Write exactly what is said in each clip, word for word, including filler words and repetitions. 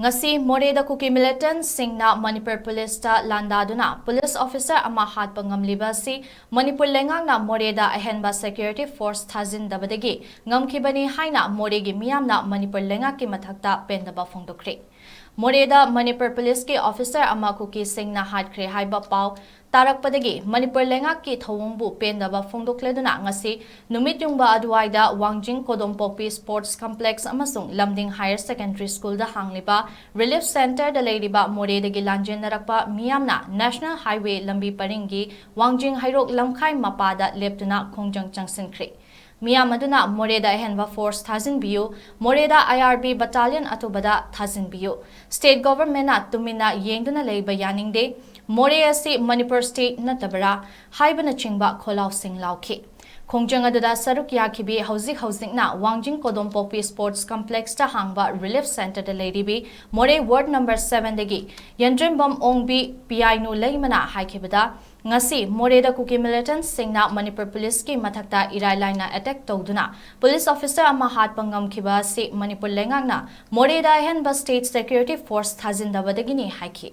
ꯉꯁꯤ ꯃꯣꯔꯦꯗ ꯀꯨꯀꯤ ꯃꯤꯂꯤꯇꯦꯟꯠꯁꯤꯡꯅ Manipur ꯄꯨꯂꯤꯁꯇ ꯂꯥꯟꯗꯥꯗꯨꯅ police officer ꯑꯃ ꯍꯥꯠꯄ ꯉꯝꯂꯤꯕ ꯑꯁꯤ ꯃꯅꯤꯄꯨꯔ ꯂꯩꯉꯥꯛꯅ ꯃꯣꯔꯦꯗ ꯑꯍꯦꯟꯕ ꯁꯦꯀ꯭ꯌꯨꯔꯤꯇꯤ ꯐꯣꯔꯁ ꯊꯥꯖꯤꯟꯗꯕꯗꯒꯤ ꯉꯝꯈꯤꯕꯅꯤ ꯍꯥꯏꯅ ꯃꯣꯔꯦꯒꯤ ꯃꯤꯌꯥꯝꯅ ꯃꯅꯤꯄꯨꯔ ꯂꯩꯉꯥꯛꯀꯤ ꯃꯊꯛꯇ ꯄꯦꯟꯗꯕ ꯐꯣꯡꯗꯣꯛꯈ꯭ꯔꯦ꯫ ꯃꯣꯔꯦꯗ ꯃꯅꯤꯄꯨꯔ ꯄꯨꯂꯤꯁꯀꯤ ꯑꯣꯐꯤꯁꯔ ꯑꯃ ꯀꯨꯀꯤꯁꯤꯡꯅ ꯍꯥꯠꯈ꯭ꯔꯦ ꯍꯥꯏꯕ ꯄꯥꯎ ꯇꯥꯔꯛꯄꯗꯒꯤ ꯃꯅꯤꯄꯨꯔ ꯂꯩꯉꯥꯛꯀꯤ ꯊꯧꯑꯣꯡꯕꯨ ꯄꯦꯟꯗꯕ ꯐꯣꯡꯗꯣꯛꯂꯗꯨꯅ ꯉꯁꯤ ꯅꯨꯃꯤꯠ ꯌꯨꯡꯕ ꯑꯗꯨꯋꯥꯏꯗ ꯋꯥꯡꯖꯤꯡ ꯀꯣꯗꯣꯝꯄꯣꯛꯄꯤ ꯁ꯭ꯄꯣꯔꯠꯁ ꯀꯝꯄ꯭ꯂꯦꯛꯁ ꯑꯃꯁꯨꯡ ꯂꯝꯗꯤꯡ ꯍꯥꯌꯔ ꯁꯦꯀꯦꯟꯗꯔꯤ ꯁ꯭ꯀꯨꯜꯗ ꯍꯥꯡꯂꯤꯕ ꯔꯤꯂꯤꯐ ꯁꯦꯟꯇꯔꯗ ꯂꯩꯔꯤꯕ ꯃꯣꯔꯦꯗꯒꯤ ꯂꯥꯟꯖꯦꯟꯅꯔꯛꯄ ꯃꯤꯌꯥꯝꯅ ꯅꯦꯁꯅꯦꯜ ꯍꯥꯏꯋꯦ ꯂꯝꯕꯤ ꯄꯔꯤꯡꯒꯤ ꯋꯥꯡꯖꯤꯡ ꯍꯩꯔꯣꯛ ꯂꯝꯈꯥꯏ ꯃꯄꯥꯗ ꯂꯦꯞꯇꯨꯅ ꯈꯣꯡꯖꯪ ꯆꯪꯁꯤꯟꯈ꯭ꯔꯦ꯫ ꯃꯤꯌꯥꯝ ꯑꯗꯨꯅ ꯃꯣꯔꯦꯗ ꯑꯍꯦꯟꯕ ꯐꯣꯔꯁ ꯊꯥꯖꯤꯟꯕꯤꯌꯨ, ꯃꯣꯔꯦꯗ ꯑꯥꯏ ꯑꯥꯔ ꯕꯤ ꯕꯠꯇꯥꯂꯤꯌꯟ ꯑꯊꯨꯕꯗ ꯊꯥꯖꯤꯟꯕꯤꯌꯨ, ꯁ꯭ꯇꯦꯠ ꯒꯣꯚꯔꯟꯃꯦꯟꯠꯅ ꯇꯨꯃꯤꯟꯅ ꯌꯦꯡꯗꯨꯅ ꯂꯩꯕ ꯌꯥꯅꯤꯡꯗꯦ, ꯃꯣꯔꯦ ꯑꯁꯤ ꯃꯅꯤꯄꯨꯔ ꯁ꯭ꯇꯦꯠ ꯅꯠꯇꯕꯔꯥ ꯍꯥꯏꯕꯅꯆꯤꯡꯕ ꯈꯣꯜꯂꯥꯎꯁꯤꯡ ꯂꯥꯎꯈꯤ꯫ ꯈꯣꯡꯖꯪ ꯑꯗꯨꯗ ꯁꯔꯨꯛ ꯌꯥꯈꯤꯕꯤ ꯍꯧꯖꯤꯛ ꯍꯧꯖꯤꯛꯅ ꯋꯥꯡꯖꯤꯡ ꯀꯣꯗꯣꯝꯄꯣꯛꯄꯤ ꯁ꯭ꯄꯣꯔꯠꯁ ꯀꯝꯄ꯭ꯂꯦꯛꯁꯇ ꯍꯥꯡꯕ ꯔꯤꯂꯤꯐ ꯁꯦꯟꯇꯔꯗ ꯂꯩꯔꯤꯕꯤ ꯃꯣꯔꯦ ꯋꯥꯔꯗ ꯅꯝꯕꯔ ꯁꯚꯦꯟꯗꯒꯤ ꯌꯦꯟꯗ꯭ꯔꯦꯝꯕꯝ ꯑꯣꯡꯕꯤ ꯄꯤꯌꯥꯏꯅꯨ ꯂꯩꯃꯅ ꯍꯥꯏꯈꯤꯕꯗ, ꯉꯁꯤ ꯃꯣꯔꯦꯗ ꯀꯨꯀꯤ ꯃꯤꯂꯤꯇꯦꯟꯠꯁꯤꯡꯅ ꯃꯅꯤꯄꯨꯔ ꯄꯨꯂꯤꯁꯀꯤ ꯃꯊꯛꯇ ꯏꯔꯥꯏ ꯂꯥꯏꯅ ꯑꯦꯇꯦꯛ ꯇꯧꯗꯨꯅ ꯄꯨꯂꯤꯁ ꯑꯣꯐꯤꯁꯔ ꯑꯃ ꯍꯥꯠꯄ ꯉꯝꯈꯤꯕ ꯑꯁꯤ ꯃꯅꯤꯄꯨꯔ ꯂꯩꯉꯥꯛꯅ ꯃꯣꯔꯦꯗ ꯑꯍꯦꯟꯕ ꯁ꯭ꯇꯦꯠ ꯁꯦꯀ꯭ꯌꯨꯔꯤꯇꯤ ꯐꯣꯔꯁ ꯊꯥꯖꯤꯟꯗꯕꯗꯒꯤꯅꯤ ꯍꯥꯏꯈꯤ꯫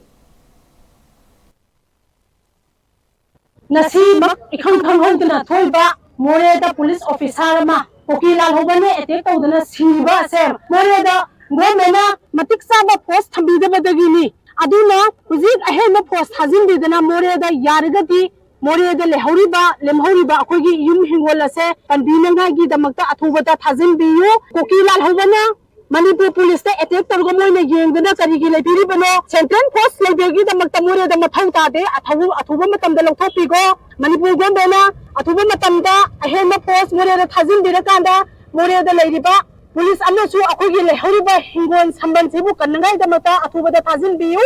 ꯉꯁꯤꯃꯛ ꯏꯈꯪ ꯈꯪꯍꯧꯗꯅ ꯊꯣꯛꯏꯕ ꯃꯣꯔꯦꯗ ꯄꯨꯂꯤꯁ ꯑꯣꯐꯤꯁꯥꯔ ꯑꯃ ꯀꯨꯀꯤ ꯂꯥꯜꯍꯧꯕꯅ ꯑꯦꯇꯦꯛ ꯇꯧꯗꯨꯅ ꯁꯤꯕ ꯑꯁꯦ ꯃꯣꯔꯦꯗ ꯒꯣꯔꯃꯦꯟꯅ ꯃꯇꯤꯛ ꯆꯥꯕ ꯐꯣꯔꯁ ꯊꯝꯕꯤꯗꯕꯗꯒꯤꯅꯤ꯫ ꯑꯗꯨꯅ ꯍꯧꯖꯤꯛ ꯑꯍꯦꯟꯕ ꯐꯣꯔꯁ ꯊꯥꯖꯤꯟꯕꯤꯗꯅ ꯃꯣꯔꯦꯗ ꯌꯥꯔꯒꯗꯤ ꯃꯣꯔꯦꯗ ꯂꯩꯍꯧꯔꯤꯕ, ꯂꯦꯝꯍꯧꯔꯤꯕ ꯑꯩꯈꯣꯏꯒꯤ ꯌꯨꯝ ꯍꯤꯡꯒꯣꯜ ꯑꯁꯦ ꯀꯟꯕꯤꯅꯉꯥꯏꯒꯤꯗꯃꯛꯇ ꯑꯊꯨꯕꯗ ꯊꯥꯖꯤꯟꯕꯤꯌꯨ꯫ ꯀꯨꯀꯤ ꯂꯥꯜꯍꯧꯕꯅ ꯃꯅꯤꯄꯨꯔ ꯄꯨꯂꯤꯁꯇ ꯑꯦꯇꯦꯛ ꯇꯧꯔꯒ ꯃꯣꯏꯅ ꯌꯦꯡꯗꯅ ꯀꯔꯤꯒꯤ ꯂꯩꯕꯤꯔꯤꯕꯅꯣ? ꯁꯦꯟꯇ꯭ꯔꯦꯜ ꯐꯣꯔꯁ ꯂꯩꯕꯒꯤꯗꯃꯛꯇ ꯃꯣꯔꯦꯗ ꯃꯊꯧ ꯇꯥꯗꯦ꯫ ꯑꯊꯧ-, ꯑꯊꯨꯕ ꯃꯇꯝꯗ ꯂꯧꯊꯣꯛꯄꯤꯈꯣ꯫ ꯃꯅꯤꯄꯨꯔ ꯒꯣꯔꯃꯦꯟꯅ ꯑꯊꯨꯕ ꯃꯇꯝꯗ ꯑꯍꯦꯟꯕ ꯐꯣꯔꯁ ꯃꯣꯔꯦꯗ ꯊꯥꯖꯤꯟꯕꯤꯔꯀꯥꯟꯗ ꯃꯣꯔꯦꯗ ꯂꯩꯔꯤꯕ ꯄꯨꯂꯤꯁ ꯑꯃꯁꯨ ꯑꯩꯈꯣꯏꯒꯤ ꯂꯩꯍꯧꯔꯤꯕ ꯍꯤꯡꯒꯣꯜ ꯁꯝꯕꯜꯁꯤꯕꯨ ꯀꯟꯅꯉꯥꯏꯗꯃꯛꯇ ꯑꯊꯨꯕꯗ ꯊꯥꯖꯤꯟꯕꯤꯌꯨ꯫